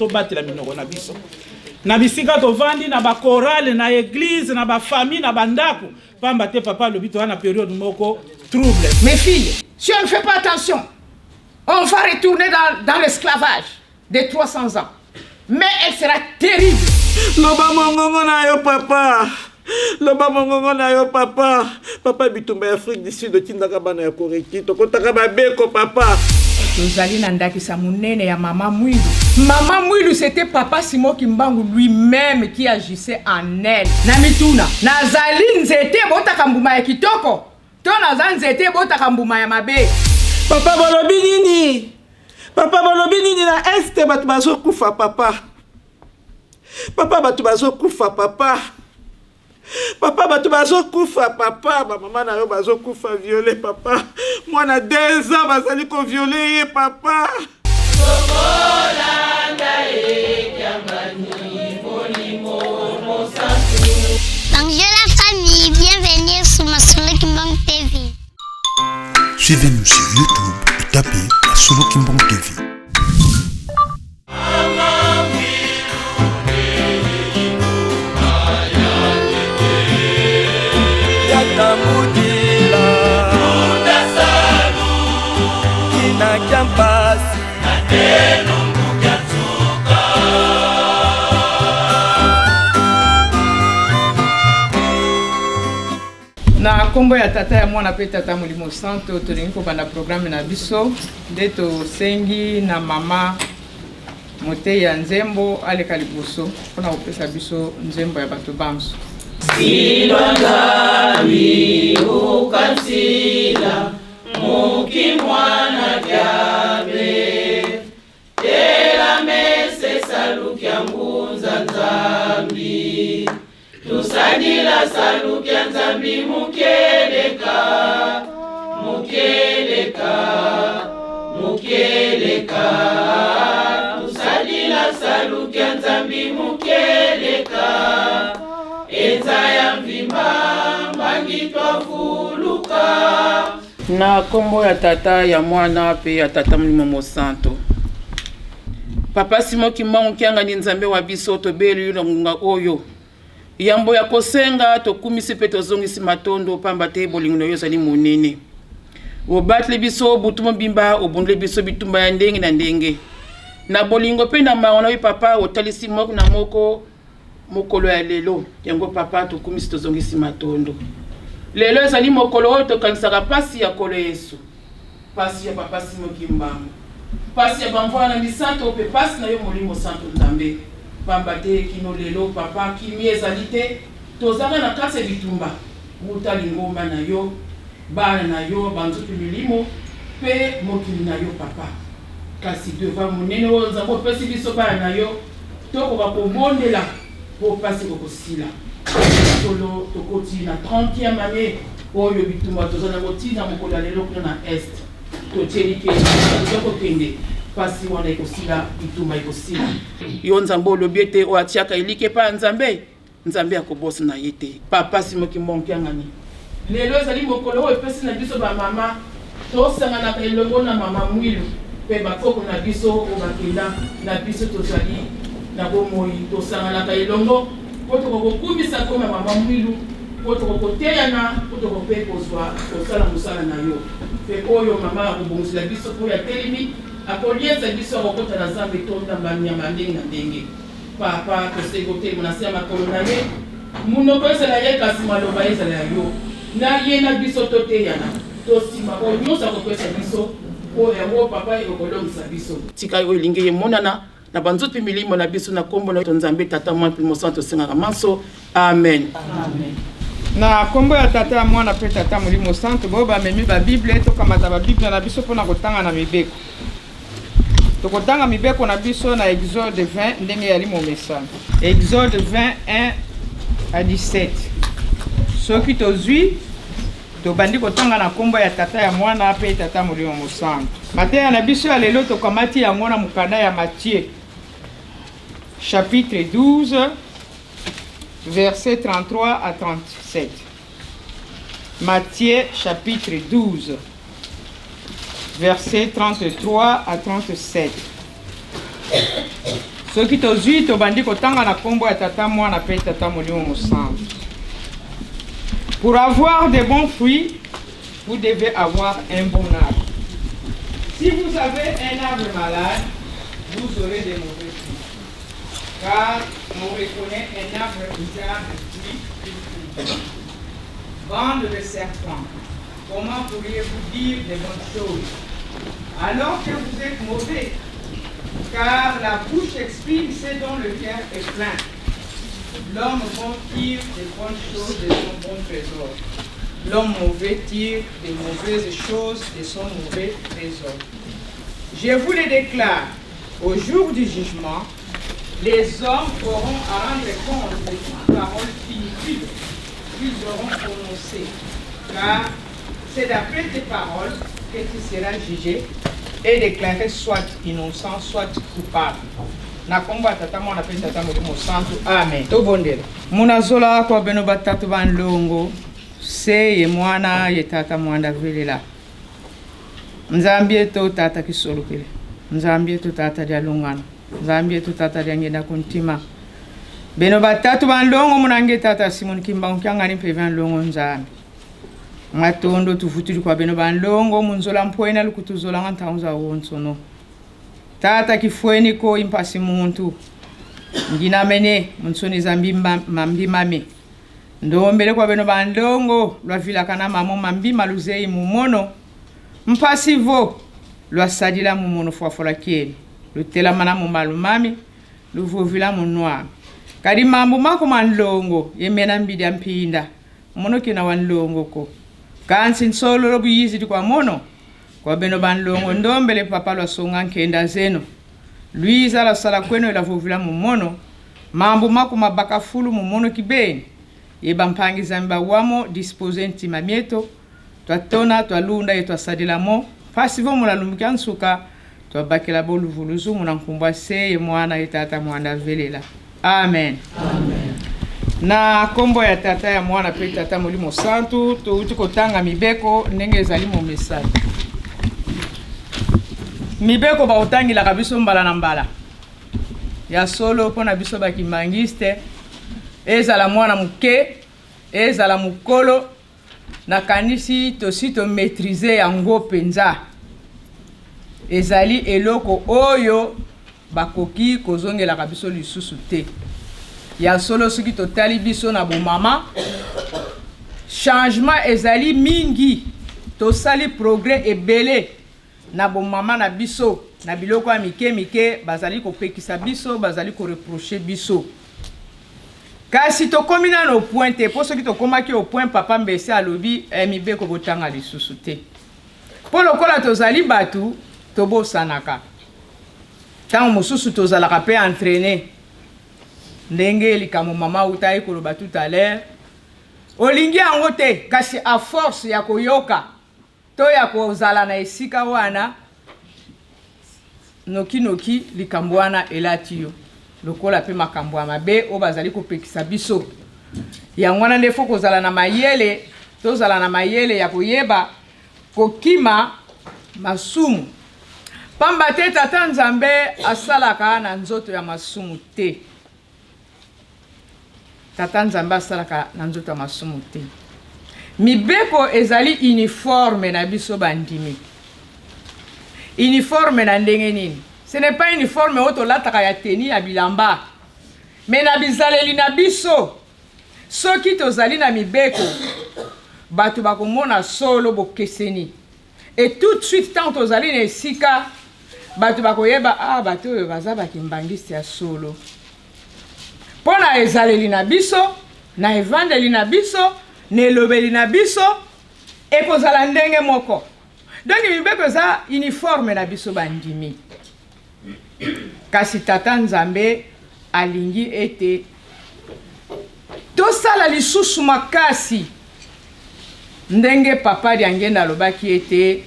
Tobatela minoko na biso na bisika tovandi, na ba chorale, na eglise, na ba famille, na ba ndako, pamba te papa alobi toza na periode moko trouble. Mes filles, si on ne fait pas attention, on va retourner dans, dans l'esclavage de 300 ans. Mais elle sera terrible. Loba mongongo na yo papa. Loba mongongo na yo papa. Papa bitumba ya Afrique du Sud otindaka bana ya Koreki tokotaka babeko papa. Tozali na ndakisa monene ya Mama Mwilu. Mama Mwilu c'était Papa Simon Kimbangu lui-même qui agissait en elle. Na mituna, nazali nzete ebotaka mbuma ya kitoko to naza nzete ebotaka mbuma ya mabe? Papa bolobi nini? Papa bolobi nini na est bato bazokufa papa. Papa bato bazokufa papa. Papa bato bazokufa papa, bamama na yo bazokufa viole papa, mwana deux ans bazali koviole ye papa. Bonjour la famille, bienvenue sur Masolo Kimbang TV. Suivez-nous sur YouTube et tapez Masolo Kimbang TV. Na nkombo ya Tata, ya Mwana mpe Tata Molimo Santo, tolingi kobanda programe na biso. Nde tosengi na mama moteyi ya nzembo aleka liboso mpo na kopesa biso nzembo ya bato banso. Silwa Nzambi ukansila muki mwana kyabe tela mese salukya ngunza Nzambi Tusadila salukia Nzambi mukeleka mukeleka mukeleka tusadila salukia Nzambi mukeleka enza ya mvimba mbangi twafuluka. Na kombo ya Tata, ya Mwana pe ya Tata Molimo Mosanto. Papa Simon Kimbangu Kiangani, Nzambe wa biso, tobeli yo na ngonga oyo. Yambo ya kosenga, tokumisi pe tozongisi matondo, pamba te bolingo na yo ezali monene. Obateli biso butu mobimba, obundeli biso bitumba ya ndenge na ndenge. Na bolingo pe na mawa na yo Papa, otalisi moko na moko Mokolo ya lelo yango papa tokumisi tozongisi matondo. Lelo ezali mokolo oyo tokanisaka pasi ya Nkolo Yesu, pasi ya papa Simon Kimbangu, pasi ya bamvwana na misato pe pasi na yo Molimo Santu Nzambe. Pamba te kino lelo papa kimia ezali te, tozaka na kati ya bitumba wuta lingomba na yo, bana na yo, banzoto milimo pe mokili na yo papa. Kasi devoir monene oyo Nzambe opesi biso bana na yo, Tokoka kobondela mpo mpasi ekokosila. Ya solo, tokoti na 30e annee oyo bitumba toza nango ti na mokolo ya lelo kuna na Est. Totie likebi toza kokende, mpasi wana ekosila, bitumba ekosila. Yo Nzambe olobi ete oyo atiaka elikya epai ya Nzambe, Nzambe akobosana ye te. Papa Simon Kimbangu Kiangani, lelo ezali mokolo oyo epesi na biso ba mama tosanganaka elongo na mama Mwilu pe ba koko na biso oyo bakenda na biso tozali na bomoi tosanganaka elongo po tokoka kokumisa kombo ya mama Mwilu po tokoka koteyana po tokoka pe kozua kosala mosala na yo pe oyo mama akobongisela biso po oyo atelemi akoliesa biso akokota na zamba etonda ba nyama ya ndenge na ndenge. Papa, tosengi otelema na se ya makolo na ye, monoko ezala ya ye kasi maloba ezala ya yo. Na ye na biso toteyana, tosimba oyo nyonso akopesa biso, mpo yango Papa ekokolongisa biso. Tika oyo elingi emonana na banzoto mpe milimo na biso na kombo na Nzambe Tata, Mwana mpe Mosantu tosengaka manso. Amen. Amen. Na kombo ya Tata, ya Mwana mpe Tata Molimo Santu, baoyo bamemi ba Bible, tokamata ba Bible na biso mpo na kotanga na mibeko. Tokotanga mibeko na biso na Exode 20 ndenge yali momesano. Exode 20 1 à 17. Soki tozwi tobandi kotanga na nkombo ya Tata ya Mwana mpe Tata Molimo Mosantu. Mateya na biso ya lelo tokamati yango na mokanda ya Matthieu chapitre 12 verset 33 à 37. Matthieu chapitre 12 verset 33 à 37. Soki tozwi, tobandi kotanga na nkombo ya Tata, Mwana mpe Tata Molimo Mosantu. Pour avoir de bons fruits, vous devez avoir un bon arbre. Si vous avez un arbre malade, vous aurez des mauvais fruits. Car on reconnaît un arbre bizarre de fruits qu'il produit. Bande de serpents, comment pourriez-vous dire des bonnes choses alors que vous êtes mauvais? Car la bouche exprime ce dont le cœur est plein. L'homme bon tire des bonnes choses de son bon trésor. L'homme mauvais tire des mauvaises choses de son mauvais trésor. Je vous le déclare, au jour du jugement, les hommes auront à rendre compte de toute parole inutile qu'ils auront prononcée. Car c'est d'après tes paroles que tu seras jugé et déclaré soit innocent, soit coupable. Na kombo ya Tata, Mwana mpe Tata Molimo Santu, amen. Tobondela. Munazola kwa beno batatu ba nlongo se ye Mwana ye Tata mwanda velela. Nzambi eto Tata kisolokele, Nzambi eto Tata dia longana, Nzambi eto Tata dia ngenda kuntima. Beno batatu ba nlongo munange Tata Simon Kimbangu kiangani mpe ba nlongo Nzambi. Matondo tuvutuli kwa beno ba nlongo munzola mpwena lukutuzolanga ntango za wonsono. Tata kifweni ko impasi muntu nginamene munsoni za mambi mame ndombele kwa beno bandongo lwavilaka na mamo mambi maluzei mumono mpasi vo lwasadila mumono fwafola kieni lutelamana mumalumami luvuvila munwami kadi mambu mako manlongo yemena mbidi ya mpinda mono kina wa nlongo ko kansi nsololo buyizi kwa mono kwa beno banlongo ndombele papa lwasonga nkenda zeno lwiza lasala kweno elavuvila mumono mambu mako mabaka fulu mumono kibeni ye bampangiza mbawamo dispose ntima mieto twatona twalunda ye twasadila mo pasi vo mulalumukia nsuka twabakela boluvuluzu muna nkumbwa se ye Mwana ye Tata mwanda velela. Amen, amen. Na nkombo ya Tata, ya Mwana mpe Tata Molimo Santu, touti kotanga mibeko ndenge ezali momesano. Mibeko bakotangilaka biso mbala na mbala ya solo mpo na biso bakimbangiste, ezala mwana moke ezala mokolo, nakanisi tosi tomaîtriser yango mpenza. Ezali eloko oyo bakoki kozongelaka biso lisusu te. Ya solo, soki totali biso na bomama, changement ezali mingi, tosali progrès ebele na bomama na biso. Na biloko ya mike mike bazali kopekisa biso, bazali koreprocher biso, kasi tokomi nano au point te. Mpo soki tokomaki au point, papa Mbese alobi mibeko botanga lisusu te, mpo lokola tozali bato tobosanaka, ntango mosusu tozalaka mpe entraîné. Ndenge likambo mama autaki koloba tout à l'heure, olingi yango te, kasi à force ya koyoka to ya kozala na esika wana, nokinoki likambo wana elati yo, lokola mpe makambo ya mabe oyo bazali kopekisa biso. Yango wana nde faut kozala na mayele, tozala na mayele ya koyeba kokima masumu, pamba te Tata Nzambe asalaka na nzoto ya masumu te. Tata Nzambe asalaka na nzoto ya masumu te. Mibeko ezali uniforme na biso bandimi. Uniforme na ndenge nini? Ce n'est pas uniforme oyo tolataka ya tenue ya bilamba, mais na bizaleli na biso. Soki tozali na mibeko, bato bakomona solo bokeseni. Et tout de suite, ntango tozali na esika, bato bakoyeba: ah, bato oyo baza bakimbangiste ya solo, mpo na ezaleli na biso, na evandeli na biso, na elobeli na biso, ekozala ndenge moko. Donc mibeko eza uniforme na biso bandimi. Kasi Tata Nzambe alingi ete tosala lisusu makasi. Ndenge papa Diangenda alobaki ete: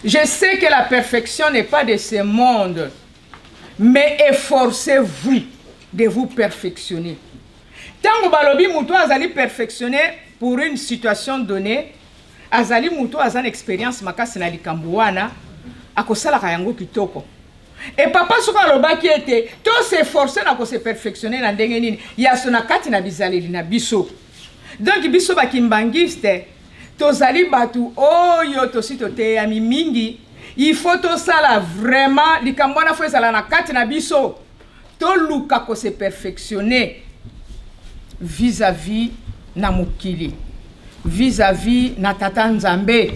"Je sais que la perfection n'est pas de ce monde, mais efforcez-vous de vous perfectionner." Ntango balobi moto azali perfectionné pour une situation donnée, azali moto aza na expérience makasi na likambo wana, akosalaka yango kitoko. E papa soki alobaki ete to s'efforcer na ko se perfectionner na ndenge nini ya so na kati na bizaleli na biso. Donc biso ba kimbanguiste tozali batu oyo tosi toteyami mingi, il faut tosala vraiment likambo wana faut ezala na kati na biso, toluka ko se perfectionner vis-à-vis na mokili, vis-à-vis na tata Nzambe,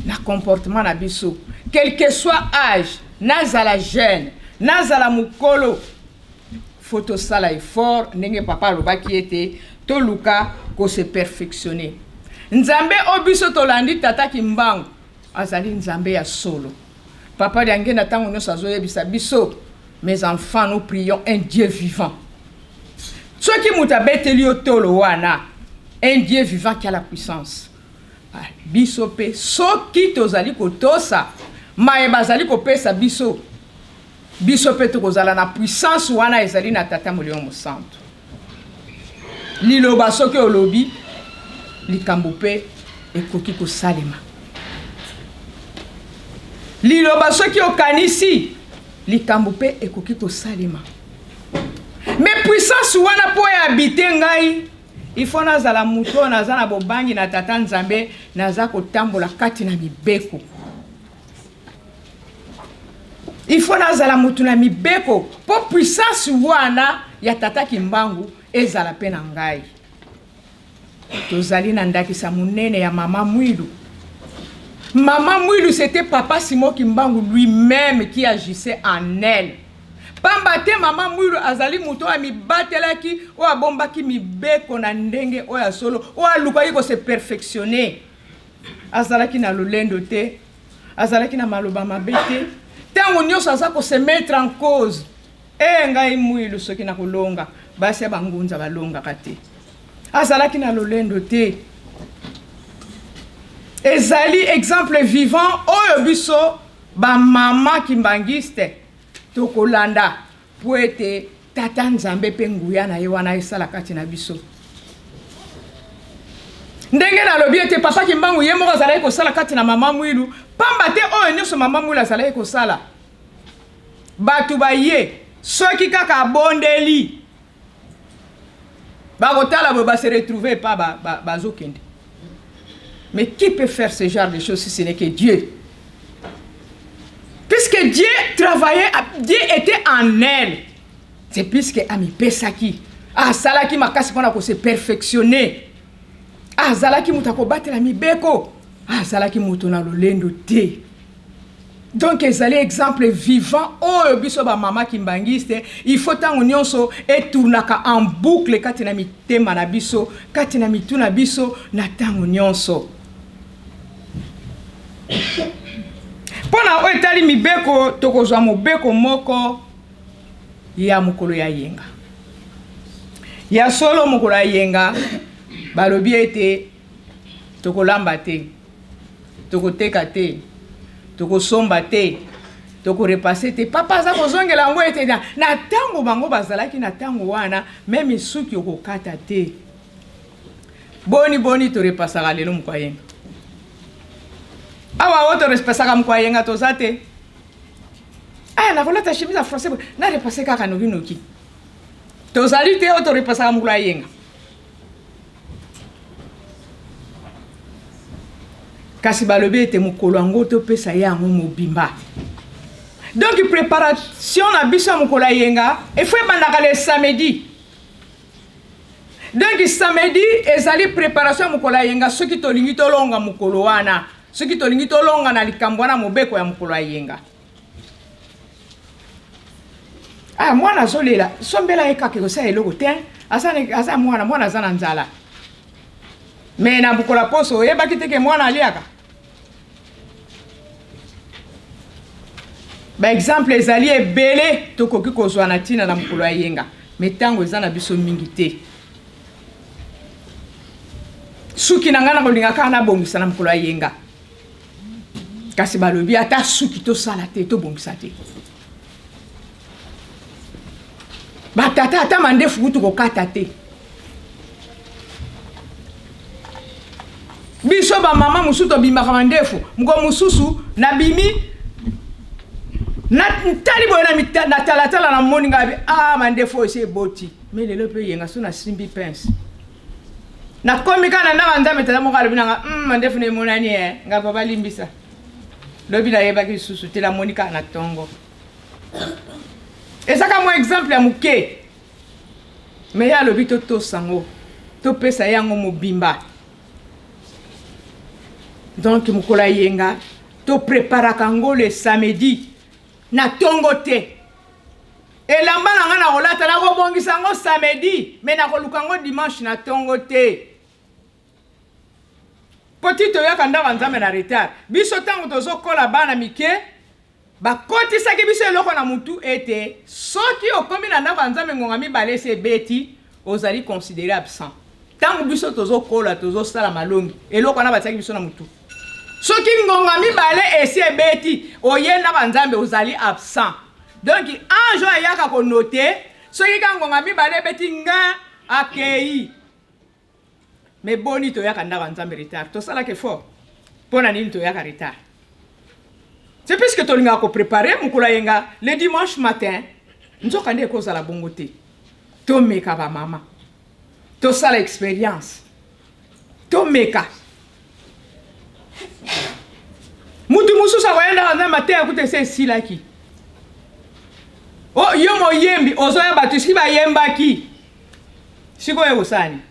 na comportement na biso, quel que soit age, nazala jeune, nazala mukolo, faut tosala effort ndenge papa alobaki ete toluka ko se perfectionner. Nzambe oyo biso tolandi tata Kimbangu azali Nzambe ya solo. Papa Diangienda tango nionso azoyebisa biso, mes enfants nous prions un Dieu vivant. Soki moto abeteli yo tolo wana, un Dieu vivant qui a la puissance. Ah, biso pe soki tozali kotosa maye bazali kopesa biso, biso pe tokozala na puissance wana ezali na Tata Molimo Mosantu. Liloba soki olobi likambo pe ekoki kosalema. Liloba soki okanisi likambo pe ekoki kosalema. Mais puissance wana po e habiter ngai, il faut nazala moto oyo naza na bobangi na Tata Nzambe, naza kotambola kati na mibeko. Il faut nazala moto na mibeko po puissance wana ya Tata Kimbangu ezala pe na ngai. Tozali na ndakisa monene ya Mama Mwilu. Mama Mwilu, c'était Papa Simon Kimbangu lui-même qui agissait en elle. Pamba te Mama Mwilu azali moto oyo amibatelaki, oyo abombaki mibeko na ndenge oyo ya solo, oyo alukaki ko se perfectionner. Azalaki na lolendo te, azalaki na maloba mabe te. Tango nionso aza ko se mettre en cause. Eh ngai Mwilu soki nakolonga, basi ya ba ngunza balongaka te. Azalaki na lolendo te. Ezali exemple vivant oyo biso ba mama kimbanguiste tokolanda mpo ete Tata Nzambe mpe nguya na ye wana esala kati na biso. Ndenge nalobi ete Papa Kimbangu ye moko azalaki kosala kati na Mama Mwilu, pamba te oyo nyonso Mama Mwilu azalaki kosala, bato baye soki kaka abondeli bakotala boye ba se retrouver epa bazokende. Mais qui peut faire ce genre de choses si ce n'est que Dieu? Puisque Dieu travaillait, Dieu était en elle. C'est puisque amipesaki, asalaki makasi pona ko se perfectionner. Azalaki moto akobatela mibeko, azalaki moto na lolendo te. Donc ezali exemple vivant oyo biso ba mama kimbanguiste il faut tango nionso e tournaka en boucle kati na mitema na biso, kati na mitu na biso na tango nionso. Mpo na oyo etali mibeko, tokozwa mobeko moko ya mokolo ya yenga. Ya solo, mokolo ya yenga balobi ete tokolamba te, tokoteka te, tokosomba te, tokorepase te. Papa aza kozongela yango ete na ntango bango bazalaki na ntango wana, meme suki okokata te. Boni boni torepasaka lelo mokwa yenga? Awa oyo torepasaka mokwa yenga toza te. Ah, nakolata chemise ya français na repase kaka noki noki. Tozali te oyo torepasaka mokolo ya yenga. Kasi balobi ete mokolo yango topesa ye yango mobimba. Donc préparation na biso ya mokolo ya yenga efo ebandaka le samedi. Donc samedi ezali preparation ya mokolo ya yenga soki tolingi tolonga mokolo wana, soki tolingi tolonga na likambo wana mobeko ya mokolo ya yenga. Ah, mwana azolela, sombela ye kaka ekosala eloko te, aza, aza mwana, mwana aza na nzala. Me na mokolo ya poso oyebaki te ke mwana aliaka? Ba exemple ezali ebele tokoki kozwa na ntina na mokolo ya yenga, me ntango eza na biso mingi te. Suki na ngai nakolinga kaka nabongisa na mokolo ya yenga, kasi balobi ata suki tosala te, tobongisa te. Batata ata mandefu kutu kokata te. Biso ba mama mosusu tobimaka mandefu, moko mosusu nabimi Natali boye na talatala, namoni ngai bi ah, mandefu oyo esi eboti. Me lelo mpe yenga so nasimbi pince. Nakomi kaka na ndako ya Nzambe, tata moko alobi na nga, mandefu na emonani e, nga papa limbisa. Lobi nayebaki lisusu te, namoni kaka na tongo. Ezaka mwa exemple ya moke. Me ye alobi totosa yango, topesa ye yango mobimba. Donc mokolo ya yenga topreparaka yango le samedi na tongo te. Elamba na nga nakolata nakobongisa yango samedi, me nakoluka yango dimanche na tongo te. Po ti toyaka ndako ya Nzambe na retard. Biso ntango tozokola bana mike, bakotisaki biso eloko na mutu ete soki okomi na ndako ya Nzambe ngonga mibale esi ebeti, ozali considere absent. Ntango biso tozokola, tozosala malongi, eloko wana batiaki biso na mutu. Soki ngonga mibale esi ebeti, oye ndako ya Nzambe, ozali absent. Donc ange oyo ayaka konote, soki ka ngonga mibale ebeti nga akei. Mais boni toyaka ndako ya Nzambe retard, tosalaka effort. Pona nini toyaka retard? C'est puisque tolingaka koprepare mokolo ya yenga le dimanche matin, nzoka nde ekozala bongo te. Tomeka ba mama, tosala experience, tomeka. Mutu mosusu akoya ndako ya Nzambe mateya kuta esi esilaki. O, yo moyembi ozoya bato esi bayembaki, sikoyo ekosala nini?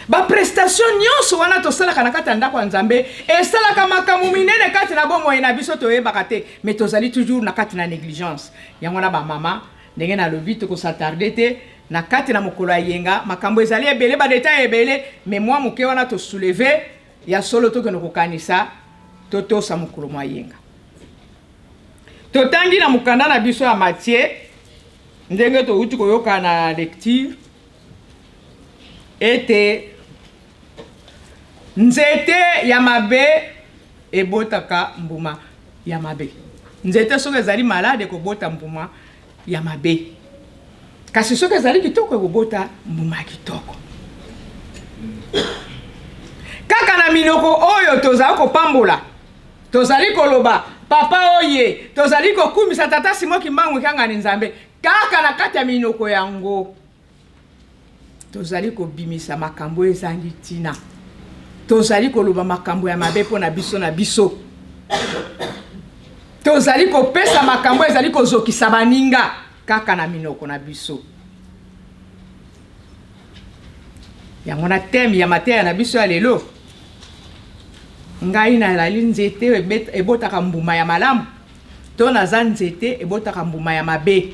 Baprestation nyonso wana tosalaka na kati ya ndako ya Nzambe esalaka makambo minene kati na bomoi na biso, toyebaka te, mais tozali toujours na kati na négligence. Yango wana bamama, ndenge nalobi, tokosatarde te na kati na mokolo ya yenga. Makambo ezali ebele, badetail ebele, mais mwa moke wana tosouleve ya solo, tokende kokanisa totosa mokolo mwa yenga. Totangi na mokanda na biso ya Matthieu, ndenge touti koyoka na lecture, ete nzete ya mabe ebotaka mbuma ya mabe. Nzete soki ezali malade ekobota mbuma ya mabe, kasi soki ezali kitoko ekobota mbuma ya kitoko. Kaka na minoko oyo tozali kopambola, tozali koloba papa oye, tozali kokumisa tata Simon Kimbangu Kiangani Nzambe, kaka na kati ya minoko yango tozali kobimisa makambo ezangi ntina, tozali koloba makambo ya mabe mpo na biso na biso, tozali kopesa makambo ezali kozokisa baninga kaka na minoko na biso. Yango na thème ya mateya na biso ya lelo, ngai nazali nzete ebotaka mbuma ya malamu to naza nzete ebotaka mbuma ya mabe?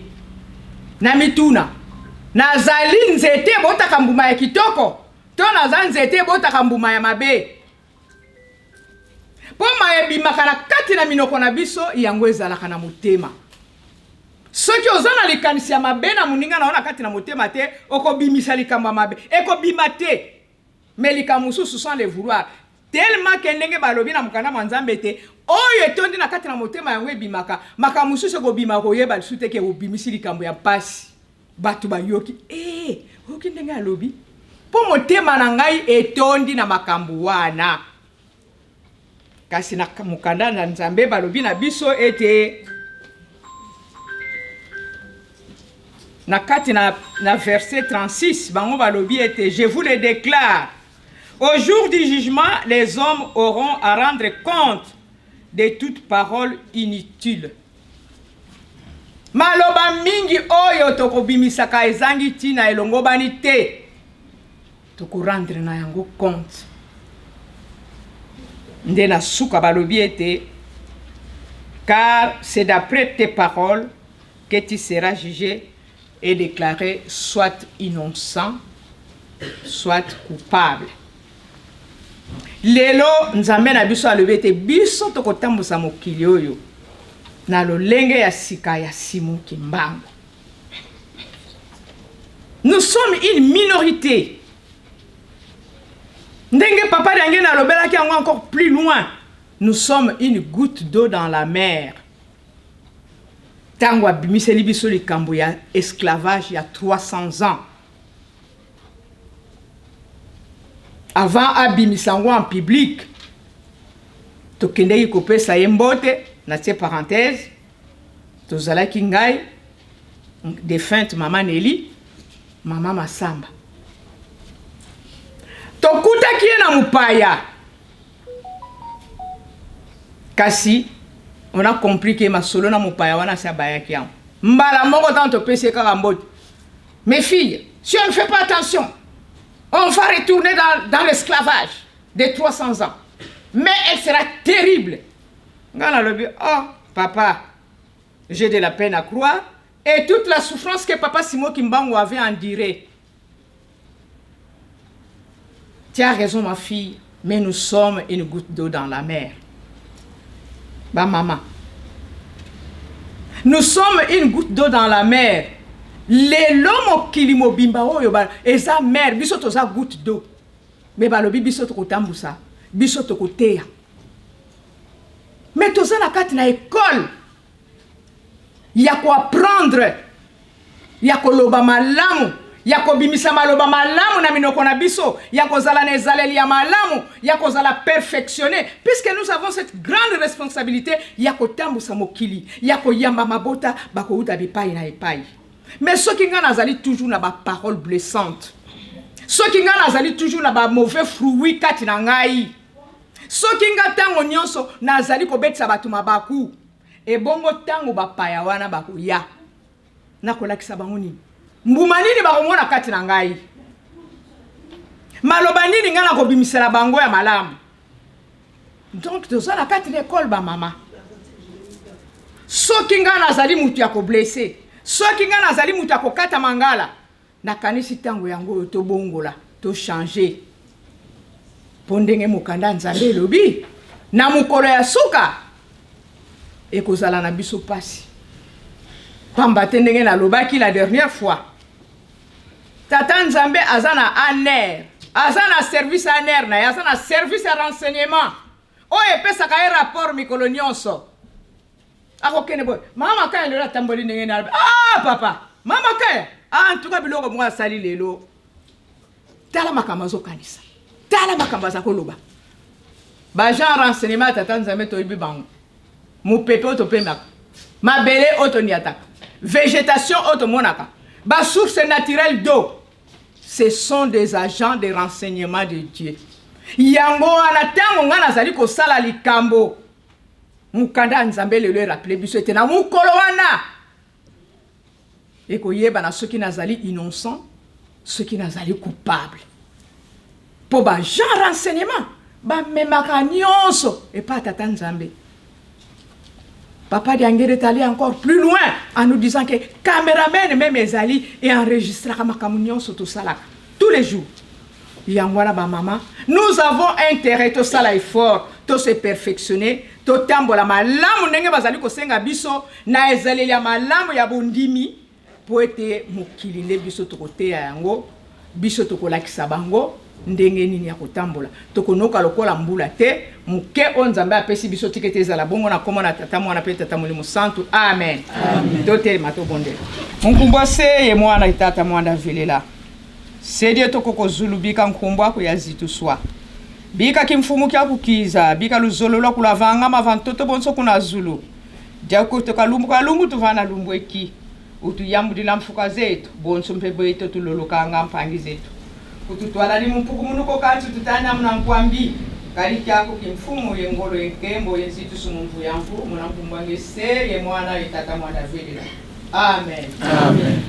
Na mituna, nazali nzete ebotaka mbuma ya kitoko to naza nzete ebotaka mbuma ya mabe? Mpo maye ebimaka na kati na minoko na biso, yango ezalaka na motema. Soki oza na likanisi ya mabe na moninga na yo na kati na motema te, okobimisa likambo ya mabe, ekobima te. Mais likambo mosusu sans le vouloir, tellement ke ndenge balobi na mokanda mwa Nzambe ete oyo etondi na kati na motema yango ebimaka, makambo mosusu ekobima, okoyeba lisusu te ke obimisi likambo ya mpasi. Bato bayoki, ee, oyoki ndenge alobi, mpo motema na ngai etondi na makambo wana. Kasi na mokanda na Nzambe balobi na biso ete na kati na, na verset 36, bango balobi ete je vous le déclare, au jour du jugement les hommes auront à rendre compte de toute parole inutile. Maloba mingi oyo tokobimisaka ezangi ntina, elongobani te, tokorendre na yango compte. Nde na suka balobi ete car c'est d'après tes paroles que tu seras jugé et déclaré soit innocent soit coupable. Lelo Nzambe na biso alobi ete biso tokotambusa mokili oyo na lolenge ya sika ya Simon Kimbangu. Nous sommes une minorité. Ndenge papa Diangienda alobelaki yango encore plus loin, nous sommes une goutte d'eau dans la mer. Tango abimiseli biso likambo ya esclavage ya 300 ans, avant abimisa yango en public, tokendeki kopesa ye mbote. Natie parenthèse, tozalaki ngai, defunte mama Nelly, mama Masamba. Tokutaki ye na mopaya. Kasi on a compris que masolo na mopaya wana asi abayaki yango. Mbala moko ntango topesi ye kaka mbote. Mes filles, si on ne fait pas attention, on va retourner dans l'esclavage de 300 ans. Mais elle sera terrible. Nga nalobi, oh papa, j'ai de la peine à croire. Et toute la souffrance que papa Simon Kimbangu avait endurée. Tu as raison ma fille, mais nous sommes une goutte d'eau dans la mer. Ba maman. Nous sommes une goutte d'eau dans la mer. Lelo mokili mobimba oyo ba eza mer, biso toza goutte d'eau. Mais balobi biso tokotambusa, biso tokoteya. Mais toza na kati na école ya ko apprendre, ya koloba malamu, ya kobimisa maloba malamu na minoko na biso, ya kozala na ezaleli ya malamu, ya kozala perfectionné, puisque nous avons cette grande responsabilité ya kotambusa mokili, ya koyamba mabota bakouta bipai na epai. Mais soki nga nazali toujours na ba paroles blessantes, soki nga nazali toujours na ba mauvais fruits kati na ngai, soki nga ntango nyonso nazali kobetisa bato mabaku, ebongo ntango bapaya wana bakoya, nakolakisa bango nini? Mbuma nini bakomona kati na ngai? Maloba nini ngai nakobimisela bango ya malamu? Donc toza na kati na ekole ba mama. Soki ngai nazali mutu ya koblesse, soki ngai nazali mutu ya kokata mangala, nakanisi ntango yango oyo tobongola, tochange. Mpo ndenge mokanda ya Nzambe elobi, na mokolo ya suka ekozala na biso pasi. Pamba te ndenge nalobaki la dernière fois, Tata Nzambe aza na ANR, aza na service ANR na ye, aza na service ya renseignement oyo epesaka ye rapport mikolo nyonso. Akokende boye, mama Makaya lelo atamboli ndenge nini? Ah papa, mama Makaya, ah, en tout cas biloko moko asali lelo. Tala makambo azokanisa, tala makambo aza koloba. Ba agent renseignement ya Tata Nzambe toyebi bango. Mopepe oyo topemaka, mabele oyo toniataka, vegetation oyo tomonaka, ba sources naturelles d'eau, ce sont des agents de renseignement de Dieu. Yango wana ntango ngai nazali kosala likambo, mokanda ya Nzambe lelo erappele biso ete na mokolo wana ekoyebana soki nazali innocent, soki nazali coupable. Po ba agent renseignement bamemaka nyonso epa Tata Nzambe. Papa Diangere est allé encore plus loin en nous disant que cameraman même ezali et enregistraka makambo nyonso tosalaka tous les jours. Yango wana ba mama, nous avons intérêt tosala effort, to se perfectionner, totambola malamu ndenge bazali kosenga biso na ezaleli ya malamu ya bondimi, mpo ete mokili nde biso tokoteya yango, biso tokolakisa bango ndenge nini ya kotambola. Tokonoka lokola mbula te, moke oyo Nzambe apesi biso, tika ete ezala bongo na kombo na Tata, Mwana mpe Tata Molimo Santu. Amen. Amen. Totelema tobondela. Nkumbwa se ye mwana tata mwanda velela sedie tokoko zulu bika nkumbwa kuya zitu swa bika kimfumu kya kukiza bika luzolo lwa kulavanga mava ntoto bonso kuna zulu diakuto kalumbu kalumbu tuvana lumbu eki utuyambudila mfuka zetu bonso mpe bweto tulolokanga mpangi zetu kututwala ni mumpuku munuko kantu tutanda muna nkwambi kali kyako kimfumu ye ngolo ye nkembo ye nzitu sumumvu ya mfu muna nkumbwa nge se ye mwana ye tata mwana velela. Amen. Amen.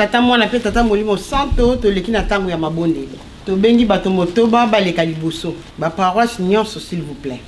Tata Mwana mpe Tata Molimo Santo, toleki na ntango ya mabondeli. Tobengi bato motoba baleka liboso. Ba paroisse nyonso s'il vous plait.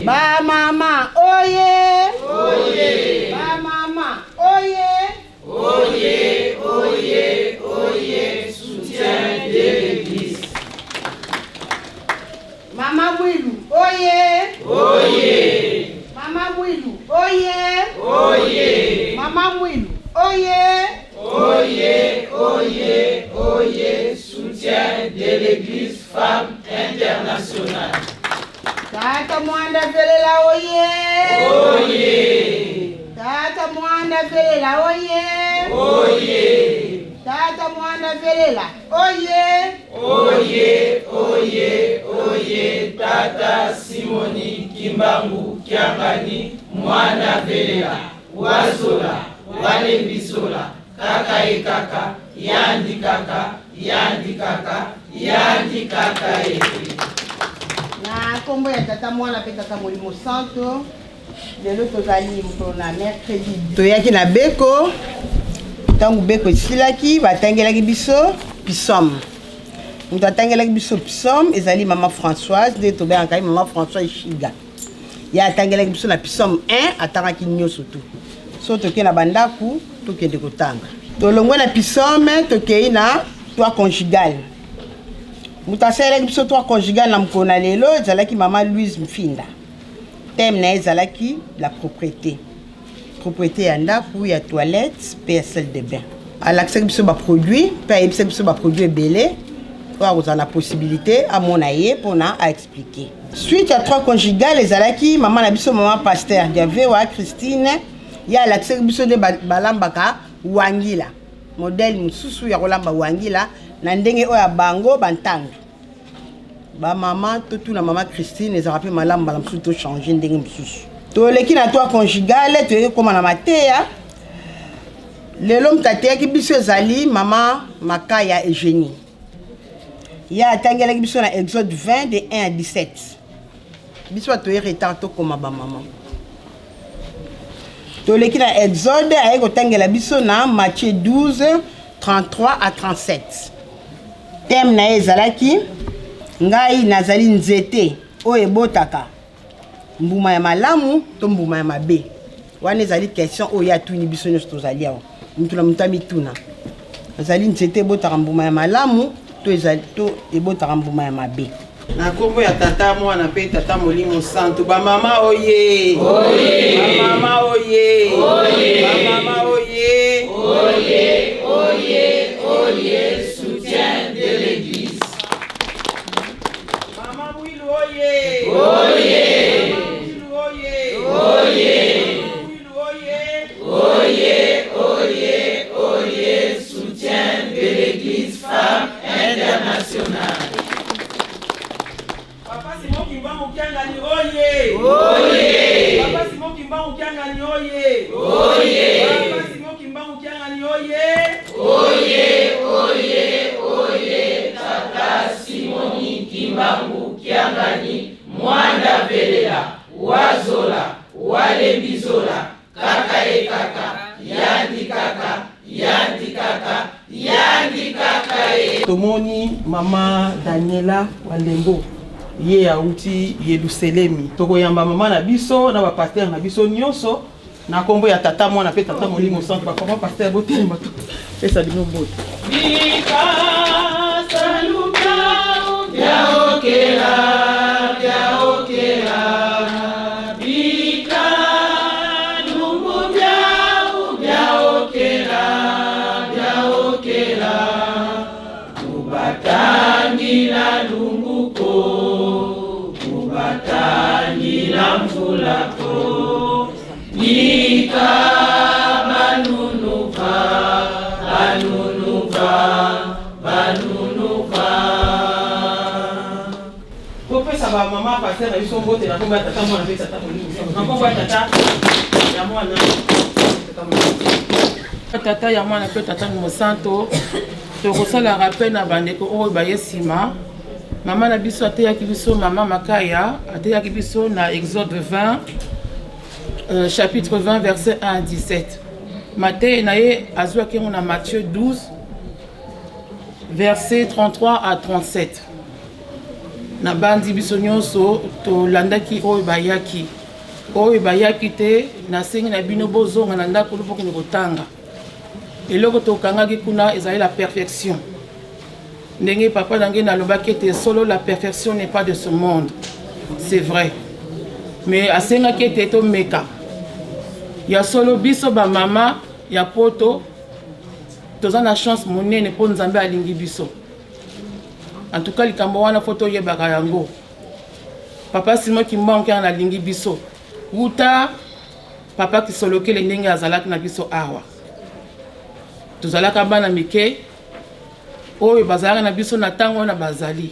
Ba mama oye! Oye! Ba mama oye! Oye, oye, oye, soutien de l'église. Mama Mwilu oye! Oye! Mama Mwilu oye! Oye! Mama Mwilu oye! Oye, oye, oye, soutien de l'église femme internationale. Tata Mwanda Velela oye! Oye! Tata Mwanda Velela oye! Oye! Tata Mwanda Velela oye! Oye, oye, oye, Tata Simoni Kimbangu Kiangani, Mwana Velela, Wazola, Walembisola, Kaka e kaka, Yandi kaka, Yandi kaka, Yandi kaka e. Na nkombo ya Tata Mwana mpe Tata Molimo Santo, lelo tozali mokolo na mercredi. Toyaki na beko, ntango beko esilaki batangelaki biso psaume. Moto atangelaki biso psaume ezali mama Françoise, nde tobengaka ye mama Françoise Shiga. Ye atangelaki biso na psaume 1, atangaki nyonso tu. So tokei na bandako, tokende kotanga. Tolongwe na psaume, tokei na toit conjugal. Moto asalelaki biso toit conjugal na mokolo na lelo ezalaki mama Louise Mfinda. Thème na ye ezalaki la propriété. Propriété ya ndako, ya toilette mpe ya salle de bain. Alakisaki biso ba produits mpe ayebisaki biso ba produits ebele oyo akozala na possibilité amona ye mpona a expliquer. Suite ya trois conjugal ezalaki mama na biso mama pasteur Diavewa Christine, ye alakisaki biso nde balambaka wangila, modèle mosusu ya kolamba wangila na ndenge oyo ya bango bantandu. Ba mama totuna mama Christine ezalaka mpe malamu mbala mosusu to changer ndenge mosusu. Toleki na trois conjugal, toyei kokoma na mateya. Lelo moto ateyaki biso ezali mama Makaya Eugenie. Ye atangelaki biso na Exode 20 de 1 à 17. Biso bato toye retard tokoma ba mama. Toleki na Exode, aye kotangela biso na Matthieu 12 33 à 37. Thème na ye ezalaki ngai nazali nzete oyo ebotaka mbuma ya malamu to mbuma ya mabe. Wana ezali question oyo ye atuni biso nyonso tozali awa. Mutu na mutu amituna. Ezali nzete ebotaka mbuma ya malamu to ezali to ebotaka mbuma ya mabe. Na kombo ya Tata, Mwana mpe Tata Molimo Santu, ba mama oye! Oye! Ba mama oye! Oye! Ba mama oye! Oye! Oye! Oye! Soutien de l'église. Mama Mwilu oye! Oye! Mama Mwilu oye! Oye! Mama Mwilu oye! Oye! Oye! Oye! Soutien de l'église femme internationale. Papa Simon Kimbangu Kiangani oye! Oye! Papa Simon Kimbangu Kiangani oye! Oye! Papa Simon Kimbangu Kiangani oye! Oye! Oye! Oye! Tata Simoni Kimbangu Kiangani, Mwanda Velela, Wazola, Walembizola, Kaka e kaka, Yandi kaka, Yandi kaka, Yandi kaka e. Tomoni mama Daniela Walembo ye auti Yelusalemi. Tokoyamba mama na biso na ba pasteur na biso nyonso Na kombo ya Tata, Mwana pe Tata Molimo Santu, ba papa pasteur botelema to pesa bino mbote. Kopesa ba mama pasteur na biso mbote na kombo ya Tata, Mwana mpe Tata Molimo Santu. Na kombo ya Tata, ya Mwana, Tata Molimo. Tata ya Mwana mpe Tata Molimo Santo, tokosala rappel na bandeko oyo baye nsima. Mama na biso ateyaki biso, mama Makaya ateyaki biso na Exode 20, chapitre 20 verset 1 à 17. Mateya na ye azwaki yango na Matthieu 12 verset 33 à 37. Nabandi biso nyonso tolandaki oyo bayaki, oyo bayaki te, nasengi na bino bozonga na ndako bokende kotanga. Eloko tokangaki kuna ezali la perfection. Ndenge papa na ngai nalobaki ete solo la perfection n'est pas de ce monde, c'est vrai, mais asengaki ete tomeka ya solo. Biso bamama ya poto toza na chance monene mpo Nzambe alingi biso. En tout cas, likambo wana fo toyebaka yango. Papa Simon Kimbangu Kiangani alingi biso wuta papa Kisolokele ndenge azalaki na biso awa. Tozalaka bana mike oyo bazalaka na biso na ntango wana bazali.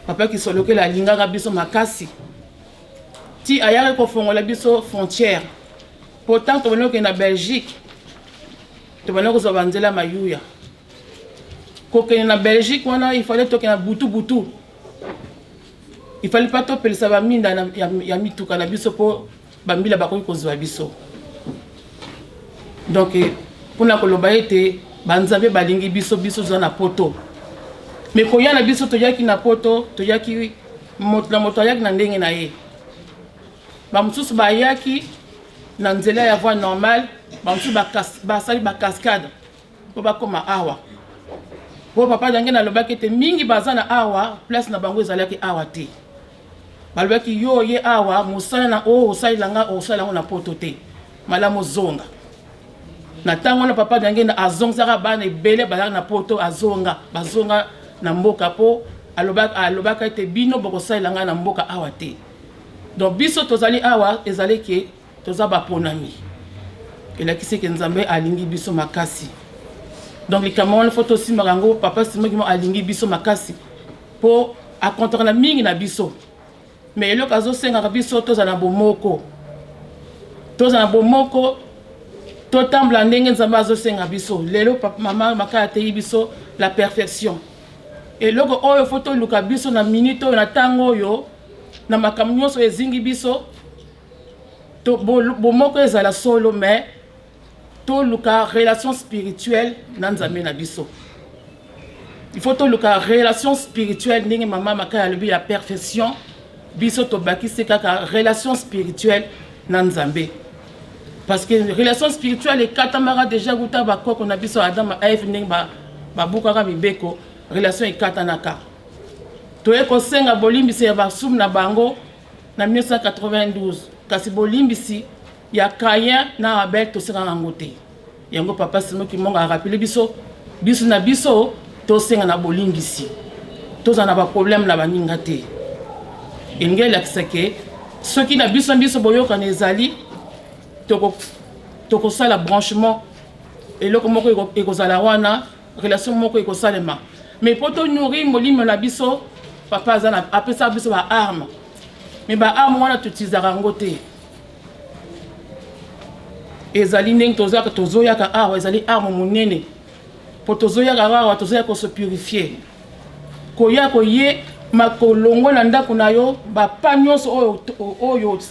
Papa Kisolokele alingaka biso makasi ti ayaki kofongola biso frontière. Pourtant tobandi kokende na Belgique, tobandi kozwa banzela mayuya kokende na Belgique wana. Il fallait tokende na butu butu, il fallait pas topelisa baminda ya mituka na biso mpo bambila bakoki kozwa biso. Donc mpona koloba ete banzambe balingi biso, biso toza na poto, me koya na biso, toyaki na poto, toyaki moto na moto ayaki na ndenge na ye. Bamosusu bayaki na nzela ya voie normale, bamosusu basali bacascade mpo bakóma awa. Po papa Dange nalobaki ete mingi baza na awa, place na bango ezalaki awa te. Balobaki yo ye awa, mosala na oyo osalela nga, osala yango na poto te, malamu ozonga. Na ntango wana papa Dange azongisaka bana ebele bazalaki na poto, azonga, bazonga na mboka, mpo alobaka ete bino bokosalela ngai na mboka awa te. Donc biso tozali awa, ezali ke toza baponami, elakisi ke Nzambe alingi biso makasi. Donc likambo wana fo tosimbaka yango. Papa Simon Kimbangu alingi biso makasi mpo akontaka na mingi na biso, mais eloko azosengaka biso, tozala na bomoko, tozala na bomoko, totambola ndenge Nzambe azosenga biso. Lelo mama Makaya ateyi biso la perfection. Eloko oyo fo toluka biso na minute oyo, na ntango oyo, na makambo nyonso ezingi biso, bomoko ezala solo, mais toluka relation spirituelle na Nzambe na biso. Il faut toluka relation spirituelle. Ndenge mama Makaya alobi ya perfection, biso tobakisi kaka relation spirituelle na Nzambe, parce que relation spirituelle ekatamaka déjà kuta bakoko na biso Adam, Eve, ndenge babukaka mibeko, relation ekatanaka. Toye kosenga bolimbisi ya basumu na bango na 1992, kasi bolimbisi ya Caïn na Abel tosengaka yango te. Yango papa Simon Kimbangu arappeler biso, biso na biso tosenga na bolimbisi, tozala na baproblème na baninga te. Elingi elakisa ke soki na biso na biso boyokani ezali, tokosala branchement, eloko moko ekozala wana, relation moko ekosalema. Mais mpo tonourrir molimo na biso, papa aza na apesaka biso baarme, mais baarme wana toutilisaka yango te. Ezali ndenge tozwaka, tozoyaka awa, ezali arme monene, mpo tozoyaka awa, tozoya kose purifier, koya koye makolongo na ndako na yo, bapa nyonso oyo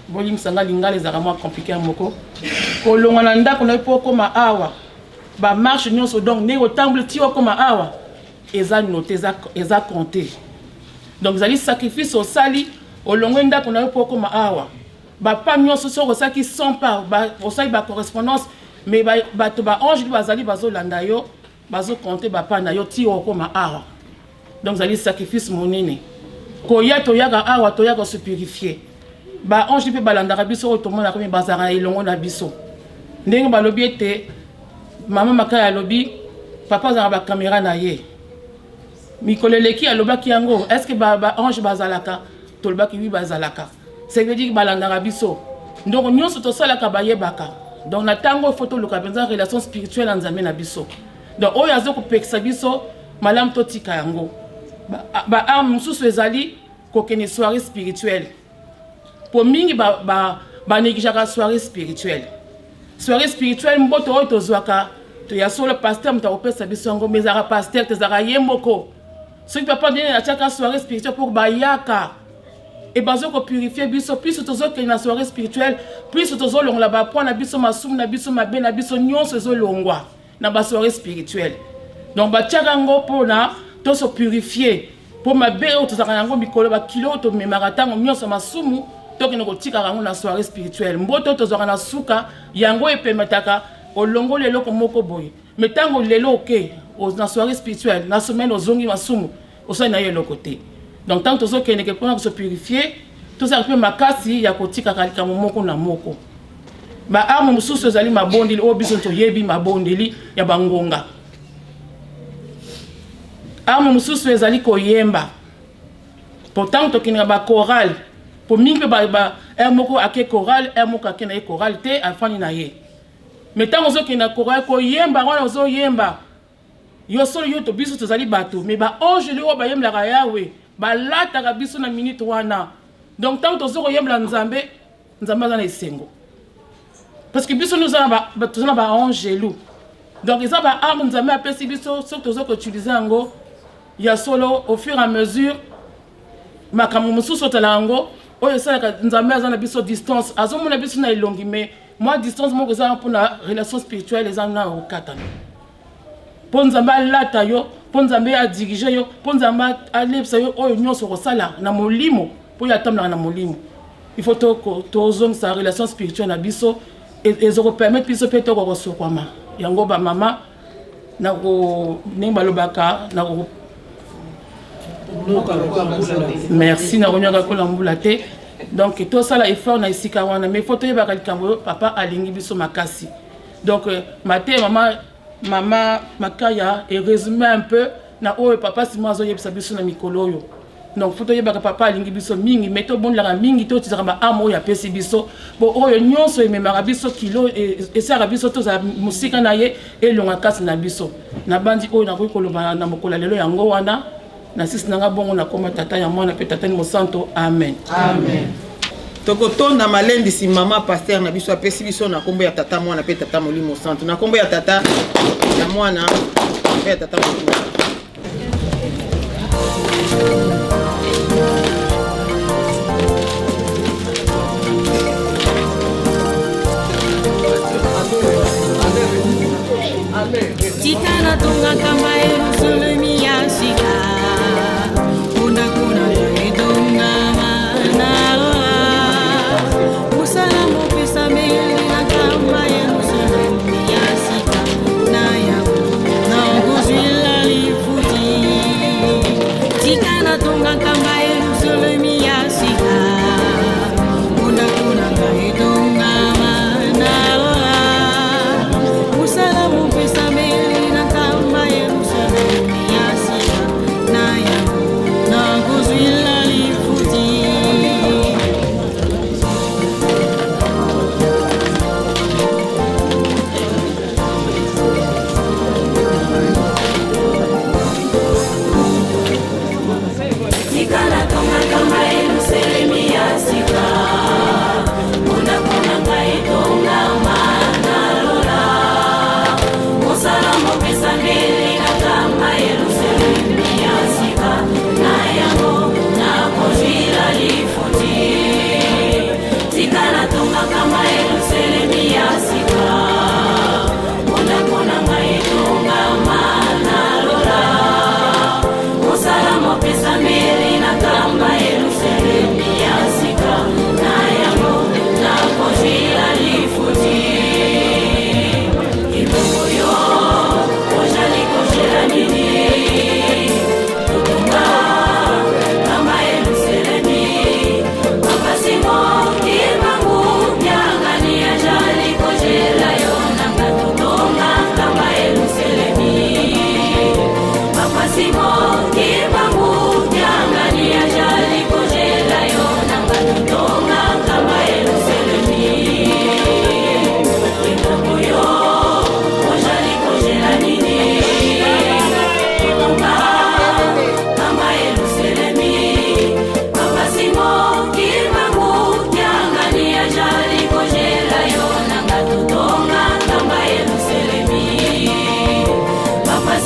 bolimbisa nga, lingala ezalaka mwa compliqué moko. Kolongwa na ndako na yo mpo okóma awa, bamarche nyonso, donc ndenge otambola ti okóma awa, eza noté, eza compté. Donc ezali sacrifice osali, olongwe ndako na yo mpo okóma awa. Ba pas nyonso soki osalaki 100 pas, osali ba correspondance, mais bato ba ange bazali bazolanda yo, bazo compter ba pas na yo ti okoma awa. Donc ezali sacrifice monene. Koya toyaka awa, toyaka se purifier. Ba ange mpe balandaka biso oyo tomonaka, me bazalaka na elongo na biso. Ndenge balobi ete mama Makaya alobi papa azalaka ba caméra na ye. Mikolo eleki alobaki yango, est-ce que ba ange bazalaka? Tolobaki oui, bazalaka. Ça veut dire balandaka biso. Donc nyonso tosalaka bayebaka. Donc na ntango faut toluka mpenza relation spirituelle na Nzambe na biso. Donc oyo azo kopekisa biso malamu totika yango. Ba arme mosusu ezali kokende soirée spirituelle. Po mingi ba négligeaka soirée spirituelle. Soirée spirituelle mboto oyo tozwaka to ya solo pasteur moto akopesa biso yango, mais ezalaka pasteur te, ezalaka ye moko. Soki papa ndenge atiaka soirée spirituelle pour bayaka e bazo ko purifier biso, plus tozokende na soirée spirituelle, plus tozolongola ba points na biso, masumu na biso, mabe na biso nyonso ezolongwa na ba soirée spirituelle. Donc batiaka yango mpona toso purifier mpo mabe oyo tozalaka yango mikolo, bakilo oyo tomemaka ntango nyonso masumu, tokende kotikaka yango na soirée spirituelle. Mboto oyo tozwaka na suka yango epemetaka olongoli eloko moko boye, mais ntango lelo oke na soirée spirituelle, na semaine ozongi masumu, osali na ye eloko te. Donc ntango tozokendeke mpona kose purifier, tozalaka mpe makasi ya kotikaka likambo moko na moko. Ba arme mosusu ezali mabondeli oyo biso toyebi, mabondeli ya bangonga. Arme mosusu ezali koyemba, po ntango tokendeka ba chorale, po mingi mpe heure moko ake chorale, heure moko ake na ye chorale te, afandi na ye. Mais ntango ozokende na chorale koyemba wana, ozoyemba yo solo yo to biso tozali bato, mais ba ange oyo bayembelaka Yawe balataka biso na minute wana. Donc ntango tozo koyembela Nzambe, Nzambe aza na esengo parce que biso toza na ba angelu. Donc eza ba arme Nzambe apesi biso, soki tozo koutilize yango ya solo, au fur et à mesure makambo mosusu otala yango oyo esalaka Nzambe aza na biso distance, azomona biso na elongi, mais mwa distance moko eza mpona relation spirituelle eza na okatana, mpo Nzambe alata yo, mpo Nzambe adirige yo, mpo Nzambe alebisa yo oyo nyonso okosala na molimo, mpo yo atambolaka na molimo. Il faut tozongisa relation spirituelle na biso, ezokopermettre biso mpe tokoka kosokwama yango. Bamama, ndenge balobaka, merci, nakonyaka kola mbula te. Donc tosala effort na esika wana, mais faut toyebaka likambo oyo papa alingi biso makasi. Donc mate mama Makaya erésumé un peu na oyo papa Simon azoyebisa biso na mikolo oyo. Donc faut toyebaka papa alingi biso mingi, mais tobondelaka mingi, totizaka baarme oyo apesi biso, po oyo nyonso ememaka biso kilo, esalaka biso tozala mosika na ye, elonga kati na biso. Na bandi oyo nakoki koloba na mokolo ya lelo yango wana. Na sisi nanga bongo, nakoma tata ya mwana mpe tata ni mosanto. Amen. Amen. Tokotonda malendisi mama pasteur na biso apesi biso na nkombo ya Tata, Mwana mpe Tata Molimo Santo. Na nkombo ya Tata, ya Mwana mpe ya Tata Molimo Santo. Tika natongaka Yerusalemi ya sika, ndako na ngai etongama na lola. Mosala mopesameli na nkamba Yerusalemi ya sika, na yango nakozwila lifuti. Tika natonga nkamba Yerusalemi ya sika, ndako na ngai etongama na lola. Mosala mopesameli na nkamba Yerusalemi ya sika.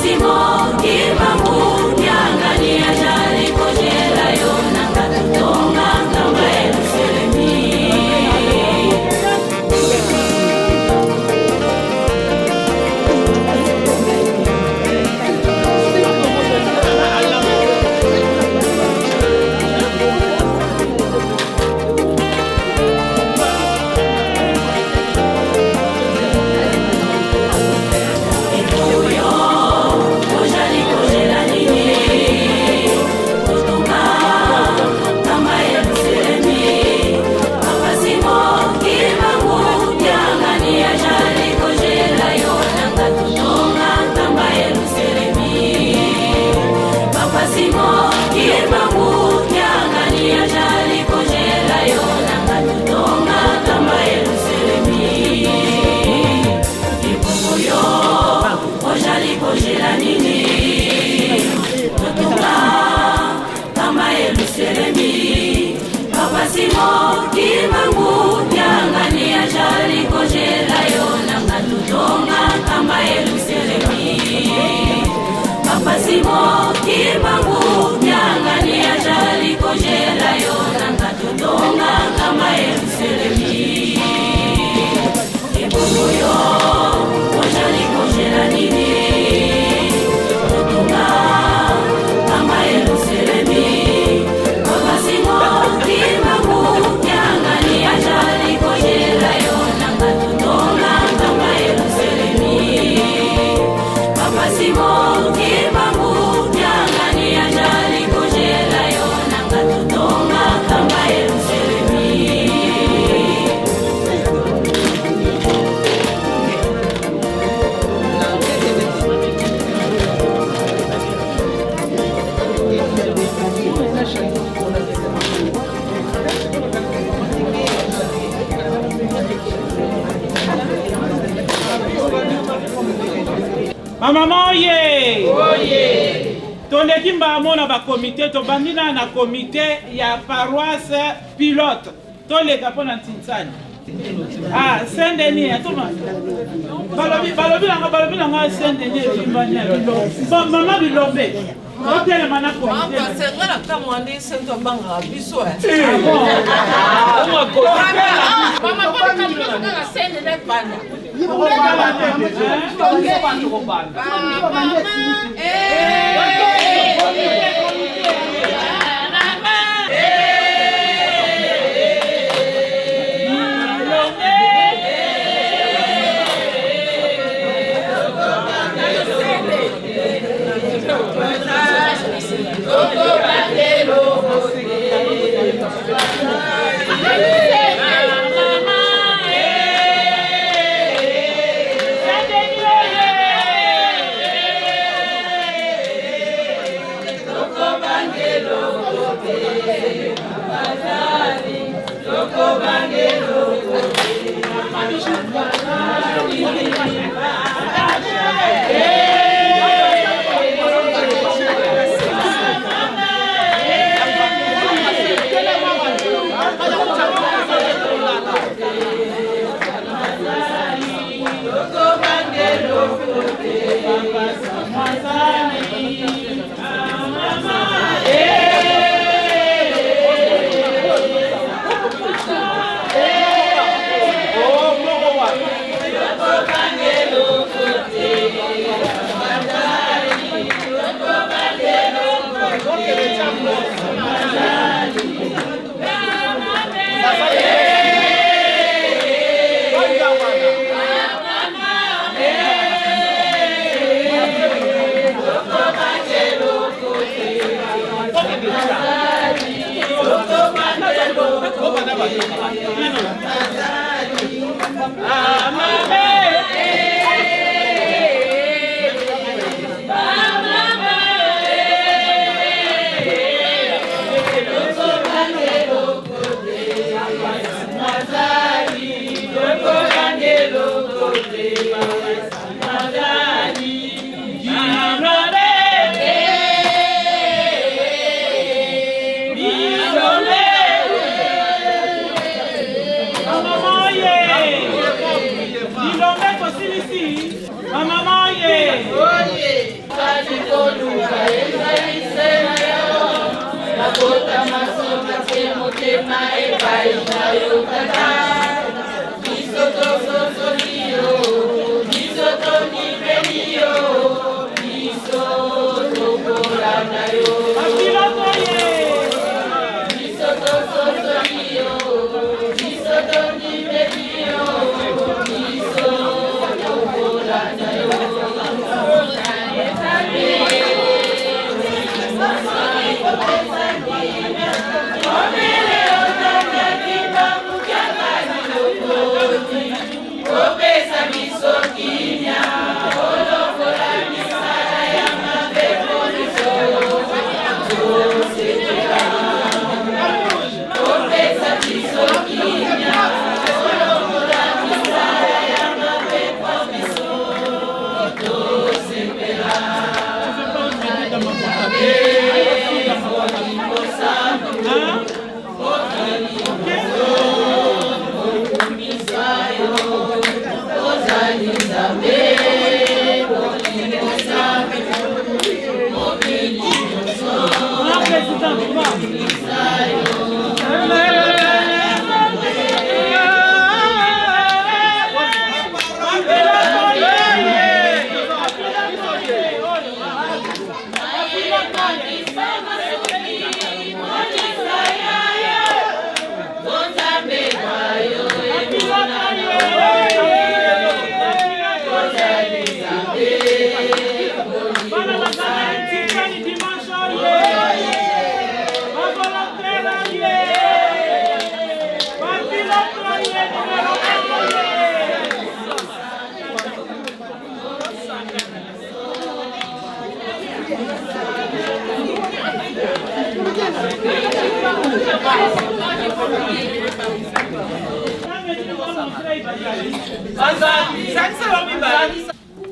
Simon Kimbangu Kiangani ajali kojela yo nanga tutonga nkamba Yerusalemi. Simon Kimbangu Kiangani ajali kojela yo nanga tutonga kamba Yerusalemi. Papa Simon Kimbangu Kiangani ajali kojela yo nanga tutonga kamba Yerusalemi. Ebongo yo ojali kojela nini? Tutonga kamba Yerusalemi. Papa Simon Kimbangu Kiangani ajali kojela yo nanga tutonga kamba Yerusalemi. Papa Simon Kimbangu Kiangani ajali kojela yo nanga tutonga kamba Yerusalemi. Bamama oye! Oye! Toleki mbamo na bakomite, tobandi na na komite ya paroisse pilote, toleka mpo na ntinsani. Ah, Saint Denis, atoma. Balobi balobi nanga balobi nanga Saint Denis evimbani ya bilombe. Bon, mama bilombe. Otelema na komite. Nga na kamwa nde sento abangaka biso. Ah bon? Mama, kaka sende na banda.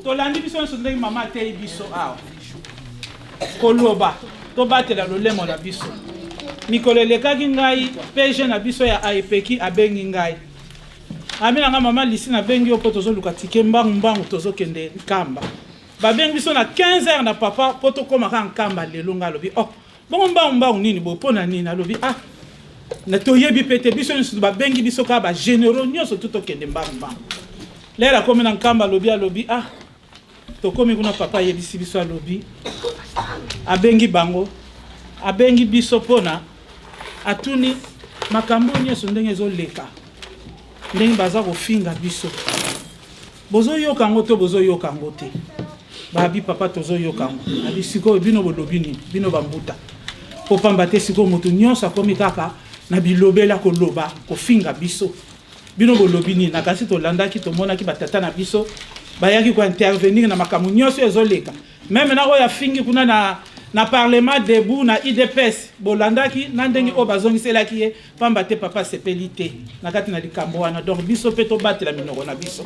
Tolandi biso nyonso ndenge mama ateyi biso awa koloba tobatela lolemo na biso. Mikolo elekaki ngai PG na biso ya aepeki abengi ngai ami na ngai mama Lisi, nabengi yo mpo tozoluka tike mbangu mbangu, tozokende Nkamba. Babengi biso na 15 heures na papa mpo tokóma kaka Nkamba lelo. Ngai alobi oh bongo mbangu mbangu nini boye mpo na nini? Alobi ah na toyebi mpe te, biso nyonso babengi biso kaka bagénéraux nyonso tu tokende mbangu mbangu. Lelo akomi na Nkamba, alobi alobi ah tokomi kuna, papa ayebisi biso, alobi abengi bango, abengi biso mpona atuni makambo nyonso ndenge ezoleka, ndenge baza kofinga biso, bozoyoka yango to bozoyoka yango te? Babi papa tozoyoka yango. Abi sikoyo bino bolobi nini? Bino bambuta po pamba te sikoyo moto nyonso akomi kaka na bilobela koloba kofinga biso, bino bolobi nini? Nakasi tolandaki, tomonaki batata na biso bayaki kointervenir na makambo nyonso ezoleka, meme na oyo afingi kuna na parlement debout na UDPS, bolandaki na ndenge oyo bazongiselaki ye, pamba te papa asepeli te na kati na likambo wana. Donc biso mpe tobatela minoko na biso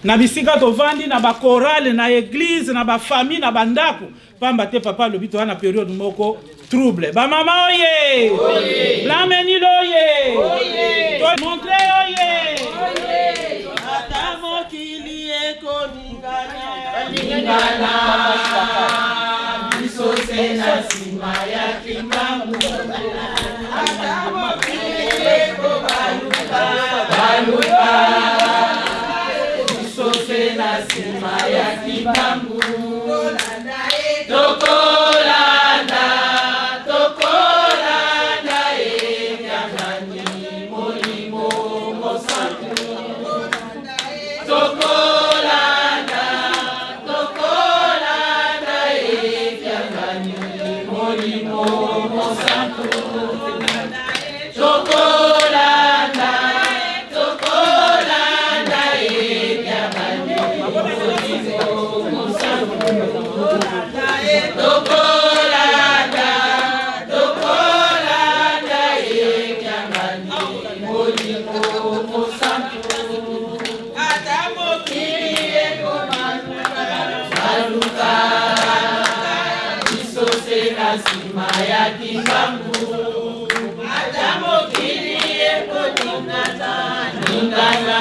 na bisika tovandi, na bakorale, na église, na bafamille, na bandako, pamba te papa alobi toza na période moko trouble. Bamama oye, Blanc-Mesnil oye, montre oye. Ata mokili ekoningana ningana, biso se na nsima ya Kimbangu. Ata mokili ekobaluka baluka, biso se na nsima ya Kimbangu. Tokolanda, tokolanda ye Kiangani, Molimo Mosantu. Tokolanda, tokolanda ye Kiangani, Molimo Mosantu. Tokolanda, tokolanda ye Kiangani, Molimo Mosantu. Tokolanda, tokolanda ye Kiangani, Molimo Mosantu. Ata mokili ekobaluka baluka, biso se na nsima ya Kimbangu. Ata mokili ekoningana ningana,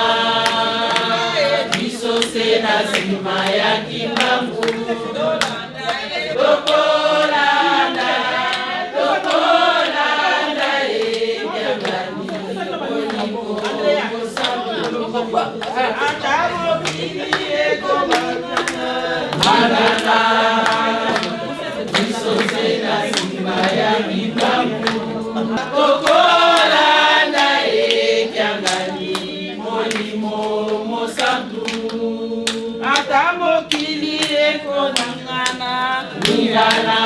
biso se na nsima ya Kimbangu. Tokolanda, tokolanda ye Kiangani, Molimo Mosantu. Ata mokili ekobanana, biso se na nsima ya Kimbangu. Tokolanda ye Kiangani, Molimo Mosantu. Ata mokili ekoningana ningana,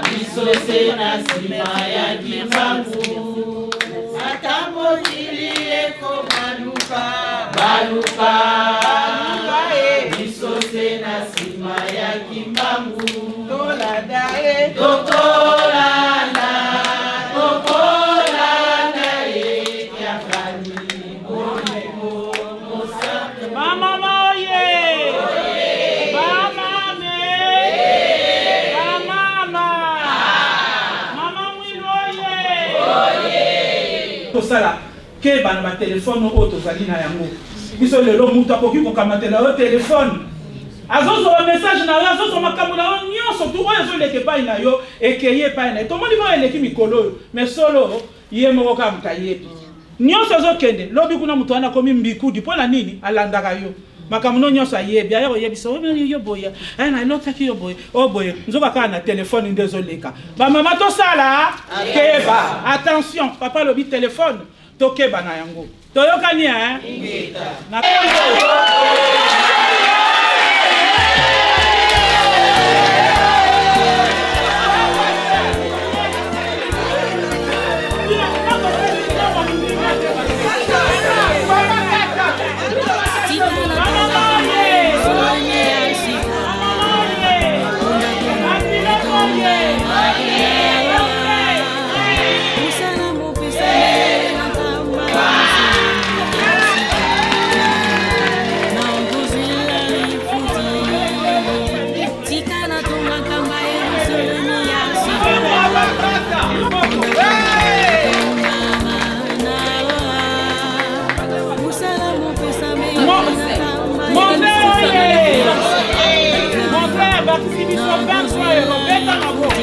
biso se na nsima ya Kimbangu. Ata mokili ekobaluka baluka, biso se na nsima ya Kimbangu. Tolanda ye, tokolanda, tokolanda ye Kiangani, Molimo Mosantu. Bamama oye, bamame, bamama, mama Mwilu oye. Tosala keba na batelefone oyo tozali na yango biso lelo. Moto akoki kokamatela yo telefone, azozwa message na yo, azozwa makambo na yo nyonso tu oyo ezoleka epai na yo, ekei epai na ye. Tomoni oyo eleki mikolo oyo, mais solo ye moko kaka moto ayebi nyonso ezokende. Lobi kuna moto wana akomi mbikudi. Mpo na nini? Alandaka yo makambo no nyonso, ayebi, aya koyebisa yo boye, nalotaki yo boye, oyo boye, nzoka kaka na telefone nde ezoleka. Bamama tosala keba, attention. Papa alobi telefone tokeba na yango. Toyokani e na Abakisi biso 23 euro. Beta maboko.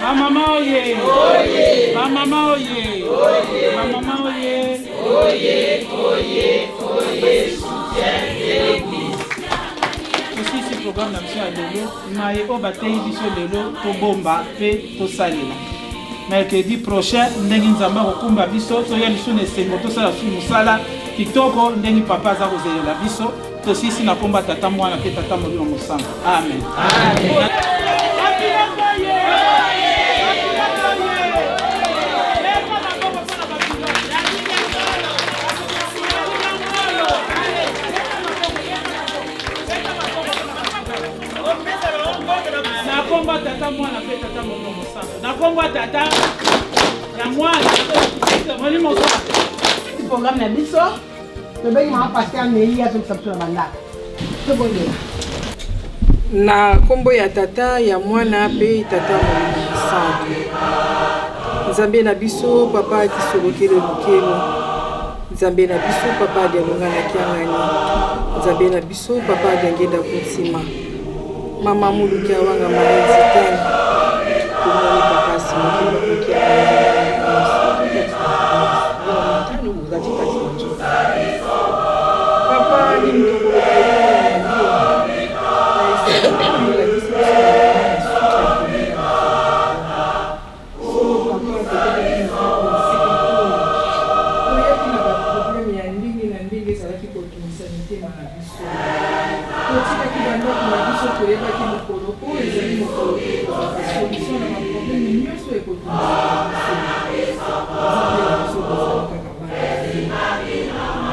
Bamama oye! Bamama oye! Bamama oye! Oye, oye, oye, soutien de l'église. Tosisi programme na biso ya lelo. Maye oyo bateyi biso lelo, tobomba mpe tosalela. Mercredi prochain, ndenge Nzambe akokumba biso, toya lisusu na esengo, tosala lisusu mosala kitoko ndenge papa aza kozelela biso. Tosisi na komba Tata, Mwana mpe Tata Molimo Mosantu. Amen, amen. Na kombo ya Tata, Mwana mpe Tata Molimo Mosantu. Na kombo ya Tata, ya Mwana, Molimo Mosantu. Programme na biso, tobengi mama pasteur Neyi azongisa biso na bandako. Tobondela. Na nkombo ya Tata, ya Mwana mpe Tata Molimo Mosantu. Nzambe na biso, Papa Kisolokele Lukelo. Nzambe na biso, Papa Dialunga na Kiangani. Nzambe na biso, Papa Diangenda Kuntima. Mama Muluki Awanga Marie Zitani. Tomoni Papa Simoki Bakoki. Papa nini tokoloba epai na yo na esengo oyo olakisi biso na nzela ya suka ya kolela na Solo papa, tokotaki na kati na esika oyo toyaki na baproblème ya ndenge na ndenge ezalaki kotungisa mitema na biso. Totikaki bandako na biso, toyebaki mokolo oyo ezali mokolo tokozwaka solution na baproblème nyonso ekotungisaka biso. Nzambe na biso, tozali kaka bana na yo.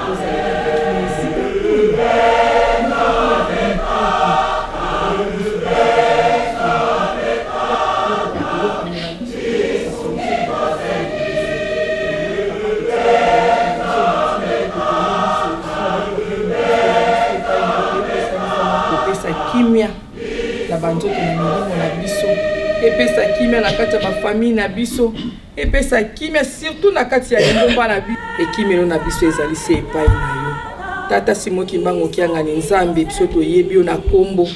Tozali na kati na esika oyo moko oyo azali mpaki akoya biso nyonso tozali lisusu koyokamela biso mpe kopesa solution na baproblème na biso. Papa, totikaki bandako na biso na ntina ete toyebi solution na baproblème na biso, na biso epai na yo toyepesa kimia na banzoto na milimo na biso, epesa kimia na kati ya bafamille na biso, epesa kimia surtout na kati ya lingomba na biso. Ekimelo na biso ezali se epai na yo, Tata Simon Kimbangu Kiangani. Nzambe, biso toyebi yo na kombo,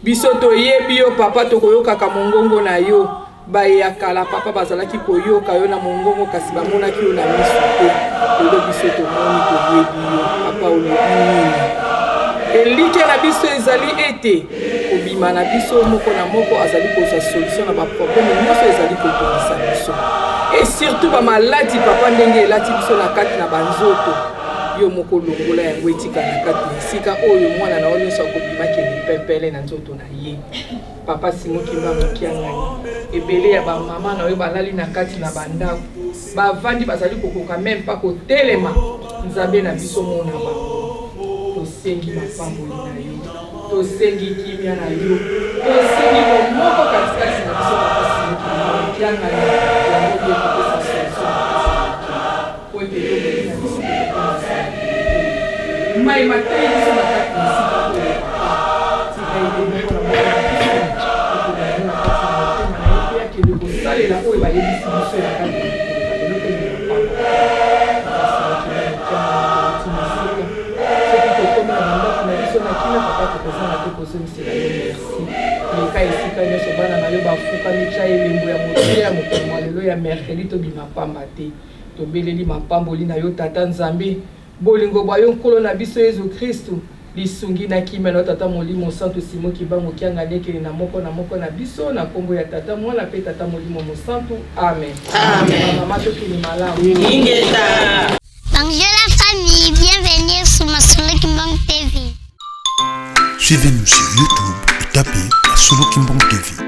biso toyebi yo papa, tokoyokaka mongongo na yo. Baye ya kala papa bazalaki koyoka yo na mongongo, kasi bamonaki yo na miso te. Lelo biso tomoni, toyebi yo papa. Olobi nini? Elikya na biso ezali ete kobima na biso, moko na moko azali kozwa solution na baproblème nyonso ezali kotungisa biso, et surtout bamaladi papa, ndenge elati biso na kati na banzoto. Yo moko longola yango, etika na kati na esika oyo mwana na yo nyonso akobima kende pepele na nzoto na ye. Papa Simon Kimbangu Kiangani, ebele ya bamama na yo balali na kati na bandako, bavandi, bazali kokoka meme pa kotelema. Nzambe na biso, mona bango. Tosengi mapamboli na yo, tosengi kimia na yo, tosengi bomoko katikati na biso. Papa Simon Kimbangu Kiangani, yango nde kopesa solution na kati na mokili, po ete yo omemi na biso mai matei biso na kati na esika oyo. Papa, tika ete moko na moko na biso akoma yango na kati na motema na ye mpe akende kosalela oyo bayebisi biso na kati na mokolo na lelo. Tobima pamba. Soki tokomi na bandako na biso na kimia, papa, tokozanga te kozongisela yo merci. Leka esika nyonso bana na yo bafukami, tya elembo ya motuya ya mokolo mwa lelo ya mercredi. Tobima pamba te. Tobeleli mapamboli na yo, Tata Nzambe, bolingo bwa yo, Nkolo na biso Yezu Kristu, lisungi na kimia na yo, Tata Molimo Santu Simon Kimbangu Kiangani, ekende na moko na moko na biso, na kombo ya Tata, Mwana pe Tata Molimo Mosantu. Amen. Amen. Ba mama, tokende malamu. Ingeta. Bonjour la famille, bienvenue sur Masolo Kimbangu TV. Suivez-nous sur YouTube et tapez Masolo Kimbangu TV.